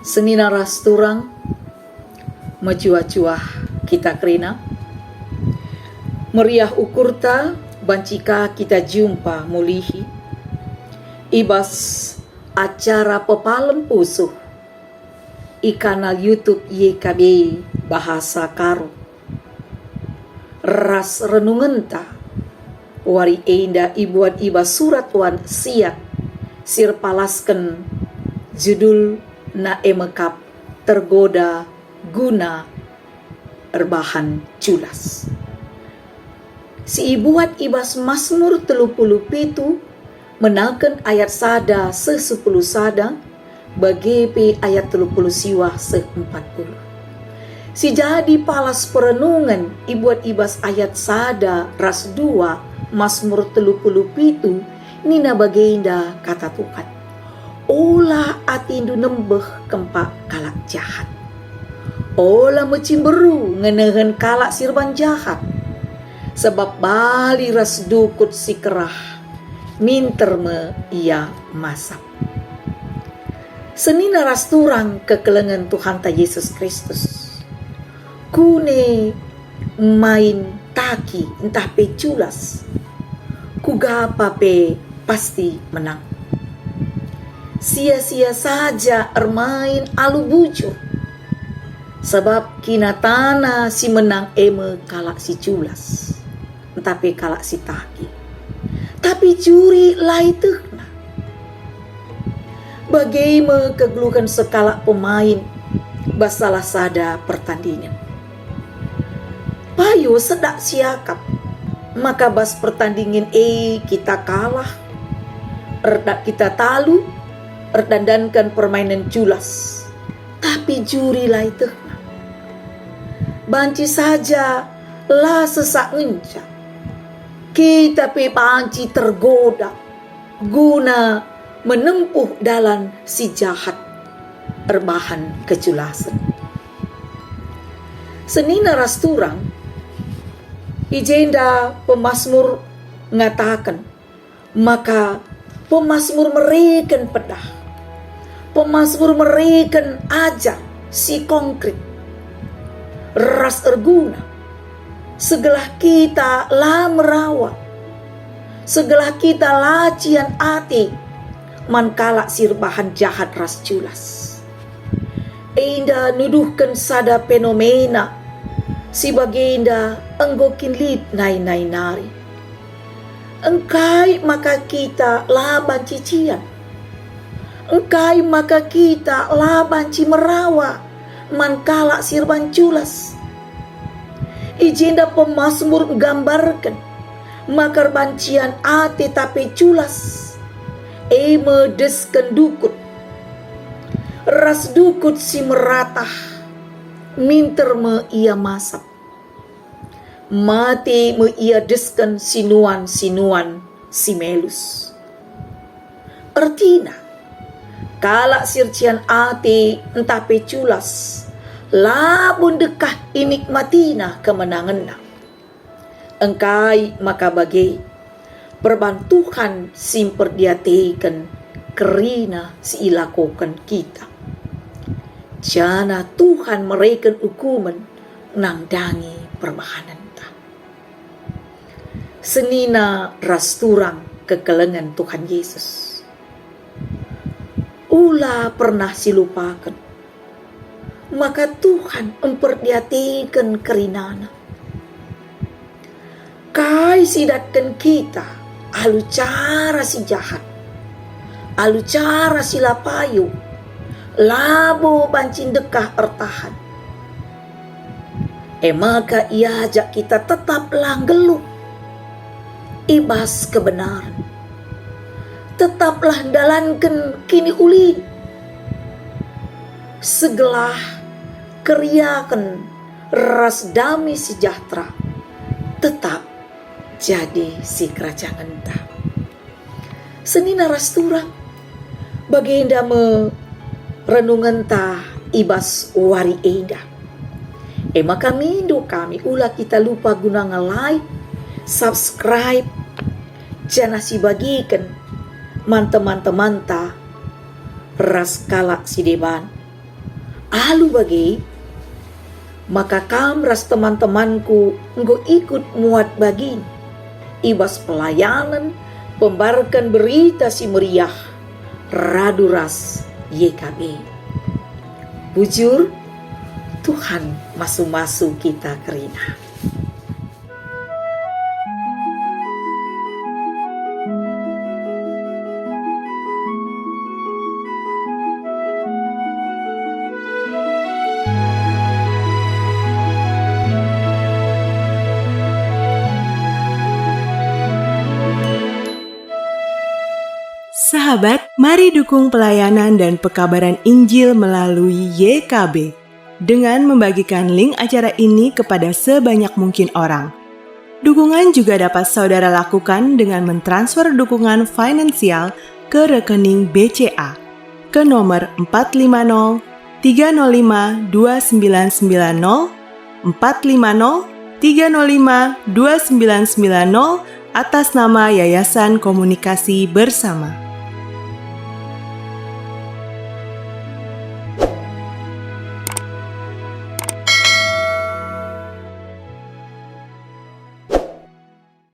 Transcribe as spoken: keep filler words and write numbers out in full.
Senina ras turang, mejuah-juah kita kerina. Meriah ukurta banci ka kita jumpa mulihi i bas acara pepalem pusuh i kanal YouTube Y K B Bahasa Karo. Ras renungenta, wari enda ibuat i bas surat wasiat si erpalasken judulna e mekap Tergoda Guna Erbahan Culas. Si ibuat i bas Masmur telu puluh pitu, menaken ayat sada seh sepuluh sada, bage pe ayat telu puluh siwah seh empat puluh. Si jadi palas perenungen ibuat i bas ayat sada ras dua Masmur telu puluh pitu, nina bagenda kata Tuhan, "Ola atendu nembeh kempak kalak jahat. Ola mecimberu ngenehen kalak si erbahan jahat, sabap bali ras dukut si kerah minter me ia masap." Senina ras turang kekelengen Tuhanta Jesus Kristus. Kune main taki ntah pe culas, kugapa pe pasti menang. Sia-sia saja ermain alu bujur, sabap kinatana si menang e me kalak si culas, ntah pe kalak si taki. Tapi juri la ietehna. Bage me kegeluhen sekalak pemain bas salah sada pertandingen. Payo sedak siakap maka bas pertandingen e kita kalah, erdak kita talu, erdandanken permainen culas, tapi juri la ietehna. Banci saja la sesak ngenca, kita pe banci tergoda guna menempuh dalan si jahat erbahan keculasen. Senina ras turang, i jenda pemasmur ngataken maka pemasmur mereken pedah, pemasmur mereken ajar si konkrit ras erguna, segelah kita la merawa, segelah kita la cian ate man kalak si erbahan jahat ras culas. Enda nuduhken sada fenomena si bagenda enggo kin lit nai-nai nari. Engkai maka kita la banci cian? Engkai maka kita la banci merawa man kalak si erbahan culas? I jenda pemasmur nggambarken maka erbahan cian ate tapi culas, e me desken dukut, ras dukut si meratah minter me ia masap. Mate me ia desken sinuan-sinuan si melus. Ertina, kalak si ercian ate ntah pe culas, labo ndekah inikmatina kemenangenna. Engkai maka bage, perban Tuhan si mperdiateken kerina si ilakoken kita. Janah Tuhan mereken ukumen nandangi perbahanenta. Senina ras turang kekelengen Tuhan Yesus. Ula pernah silupaken maka Tuhan mperdiateken kerinana. Kai si idatken kita alu cara si jahat, alu cara si la payo, labo banci ndekah ertahan. E maka iajak kita tetaplah nggeluh i bas kebenaren. Tetaplah ndalanken kiniulin. Segelah keriahen ras dame sejahtera tetap jadi sikerajangenta. Senina ras turang, bagenda me renungenta i bas wari enda. E maka mindo kami, ula kita lupa guna nge-like, subscribe, janah sibagiken man teman-temanta ras kalak si deban. Alu bage, maka kam ras teman-temanku enggo ikut muat bagi i bas pelayanen pembarken Berita Si Meriah radu ras Y K B. Bujur, Tuhan masu-masu kita kerina. Sahabat, mari dukung pelayanan dan pekabaran Injil melalui Y K B dengan membagikan link acara ini kepada sebanyak mungkin orang. Dukungan juga dapat saudara lakukan dengan mentransfer dukungan finansial ke rekening B C A ke nomor empat lima nol tiga nol lima dua sembilan sembilan nol, empat lima nol tiga nol lima dua sembilan sembilan nol, atas nama Yayasan Komunikasi Bersama.